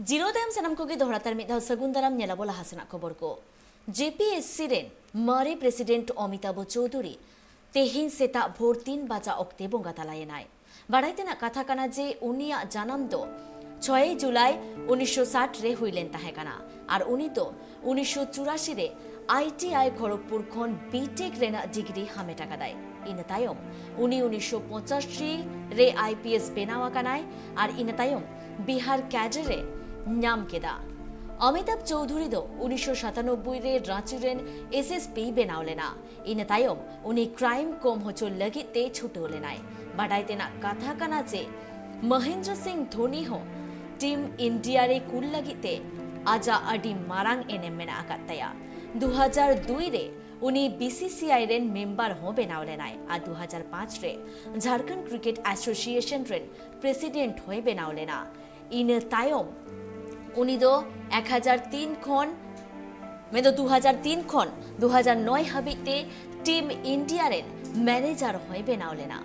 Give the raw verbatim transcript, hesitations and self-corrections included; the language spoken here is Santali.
ᱡᱤᱨᱟᱹᱣ ᱛᱟᱭᱚᱢ ᱥᱟᱱᱟᱢ ᱠᱚᱜᱮ ᱫᱚᱦᱲᱟ ᱛᱟᱨ ᱢᱤᱫ ᱫᱷᱟᱣ ᱥᱟᱹᱜᱩᱱ ᱫᱟᱨᱟᱢ᱾ ᱧᱮᱞᱟᱵᱚ ᱞᱟᱦᱟ ᱥᱮᱱᱟᱜ ᱠᱷᱚᱵᱚᱨ ᱠᱚ᱾ ᱡᱮ ᱯᱤ ᱮᱥ ᱥᱤ ᱨᱮᱱ ᱢᱟᱨᱮ ᱯᱨᱮᱥᱤᱰᱮᱱᱴ ᱚᱢᱤᱛᱟᱵᱷ ᱪᱳᱣᱫᱷᱩᱨᱤ ᱛᱮᱦᱮᱧ ᱥᱮᱛᱟᱜ ᱵᱷᱳᱨ ᱛᱤᱱ ᱵᱟᱡᱟ ᱚᱠᱛᱮ ᱵᱚᱸᱜᱟ ᱛᱟᱞᱟᱭᱮᱱᱟᱭ᱾ ᱵᱟᱲᱟᱭ ᱛᱮᱱᱟᱜ ᱠᱟᱛᱷᱟ ᱠᱟᱱᱟ ᱡᱮ ᱩᱱᱤᱭᱟᱜ ᱡᱟᱱᱟᱢ ᱫᱚ ᱪᱷᱚᱭ ᱡᱩᱞᱟᱭ ᱩᱱᱤᱥᱥᱚ ᱥᱟᱴ ᱨᱮ ᱦᱩᱭ ᱞᱮᱱ ᱛᱟᱦᱮᱸ ᱠᱟᱱᱟ ᱟᱨ ᱩᱱᱤ ᱫᱚ ᱩᱱᱤᱥᱥᱚ ᱪᱩᱨᱟᱥᱤ ᱨᱮ ᱟᱭ ᱴᱤ ᱟᱭ ᱠᱷᱚᱲᱚᱜᱽᱯᱩᱨ ᱠᱷᱚᱱ ᱵᱤ ᱴᱮᱠ ᱨᱮᱱᱟᱜ ᱰᱤᱜᱽᱨᱤ ᱦᱟᱢᱮᱴ ᱟᱠᱟᱫᱟᱭ᱾ ᱤᱱᱟᱹ ᱛᱟᱭᱚᱢ ᱩᱱᱤ ᱩᱱᱤᱥᱥᱚ ᱯᱚᱸᱪᱟᱥᱤ ᱨᱮ ᱟᱭ ᱯᱤ ᱮᱥ ᱵᱮᱱᱟᱣ ᱟᱠᱟᱱᱟᱭ ᱟᱨ ᱤᱱᱟᱹ ᱛᱟᱭᱚᱢ ᱵᱤᱦᱟᱨ ᱠᱮᱰᱟᱨ ᱨᱮ ᱧᱟᱢ ᱠᱮᱫᱟ᱾ ᱚᱢᱤᱛᱟᱵᱷ ᱪᱳᱣᱫᱷᱩᱨᱤ ᱫᱚ ᱩᱱᱤᱥᱥᱚ ᱥᱟᱛᱟᱱᱚᱵᱵᱳᱭ ᱨᱮ ᱨᱟᱸᱪᱤ ᱨᱮᱱ ᱮᱥ ᱮᱥ ᱯᱤ ᱵᱮᱱᱟᱣ ᱞᱮᱱᱟ᱾ ᱤᱱᱟᱹ ᱛᱟᱭᱚᱢ ᱩᱱᱤ ᱠᱨᱟᱭᱤᱢ ᱠᱚᱢ ᱦᱚᱪᱚ ᱞᱟᱹᱜᱤᱫ ᱛᱮ ᱪᱷᱩᱴᱟᱹᱣ ᱞᱮᱱᱟᱭ᱾ ᱵᱟᱰᱟᱭ ᱛᱮᱱᱟᱜ ᱠᱟᱛᱷᱟ ᱠᱟᱱᱟ ᱡᱮ ᱢᱚᱦᱮᱱᱫᱨᱚ ᱥᱤᱝ ᱫᱷᱳᱱᱤ ᱦᱚᱸ ᱴᱤᱢ ᱤᱱᱰᱤᱭᱟ ᱨᱮ ᱠᱩᱞ ᱞᱟᱹᱜᱤᱫ ᱛᱮ ᱟᱡᱟᱜ ᱟᱹᱰᱤ ᱢᱟᱨᱟᱝ ᱮᱱᱮᱢ ᱢᱮᱱᱟᱜ ᱟᱠᱟᱫ ᱛᱟᱭᱟ᱾ ᱫᱩ ᱦᱟᱡᱟᱨ ᱫᱩᱭ ᱨᱮ ᱩᱱᱤ ᱵᱤ ᱥᱤ ᱥᱤ ᱟᱭ ᱨᱮᱱ ᱢᱮᱢᱵᱟᱨ ᱦᱚᱸ ᱵᱮᱱᱟᱣ ᱞᱮᱱᱟᱭ ᱟᱨ ᱫᱩ ᱦᱟᱡᱟᱨ ᱯᱟᱸᱪ ᱨᱮ ᱡᱷᱟᱲᱠᱷᱚᱸᱰ ᱠᱨᱤᱠᱮᱴ ᱮᱥᱳᱥᱤᱭᱮᱥᱚᱱ ᱨᱮᱱ ᱯᱨᱮᱥᱤᱰᱮᱱᱴ ᱦᱚᱸᱭ ᱵᱮᱱᱟᱣ ᱞᱮᱱᱟ᱾ ᱤᱱᱟᱹ ᱛᱟᱭᱚᱢ ᱩᱱᱤ ᱫᱚ ᱮᱠ ᱦᱟᱡᱟᱨ ᱛᱤᱱ ᱠᱷᱚᱱ ᱢᱮᱱᱫᱚ ᱫᱩ ᱦᱟᱡᱟᱨ ᱛᱤᱱ ᱠᱷᱚᱱ ᱫᱩ ᱦᱟᱡᱟᱨ ᱱᱚᱭ ᱦᱟᱹᱵᱤᱡ ᱛᱮ ᱴᱤᱢ ᱤᱱᱰᱤᱭᱟ ᱨᱮᱱ ᱢᱮᱱᱮᱡᱟᱨ ᱦᱚᱸᱭ ᱵᱮᱱᱟᱣ ᱞᱮᱱᱟ᱾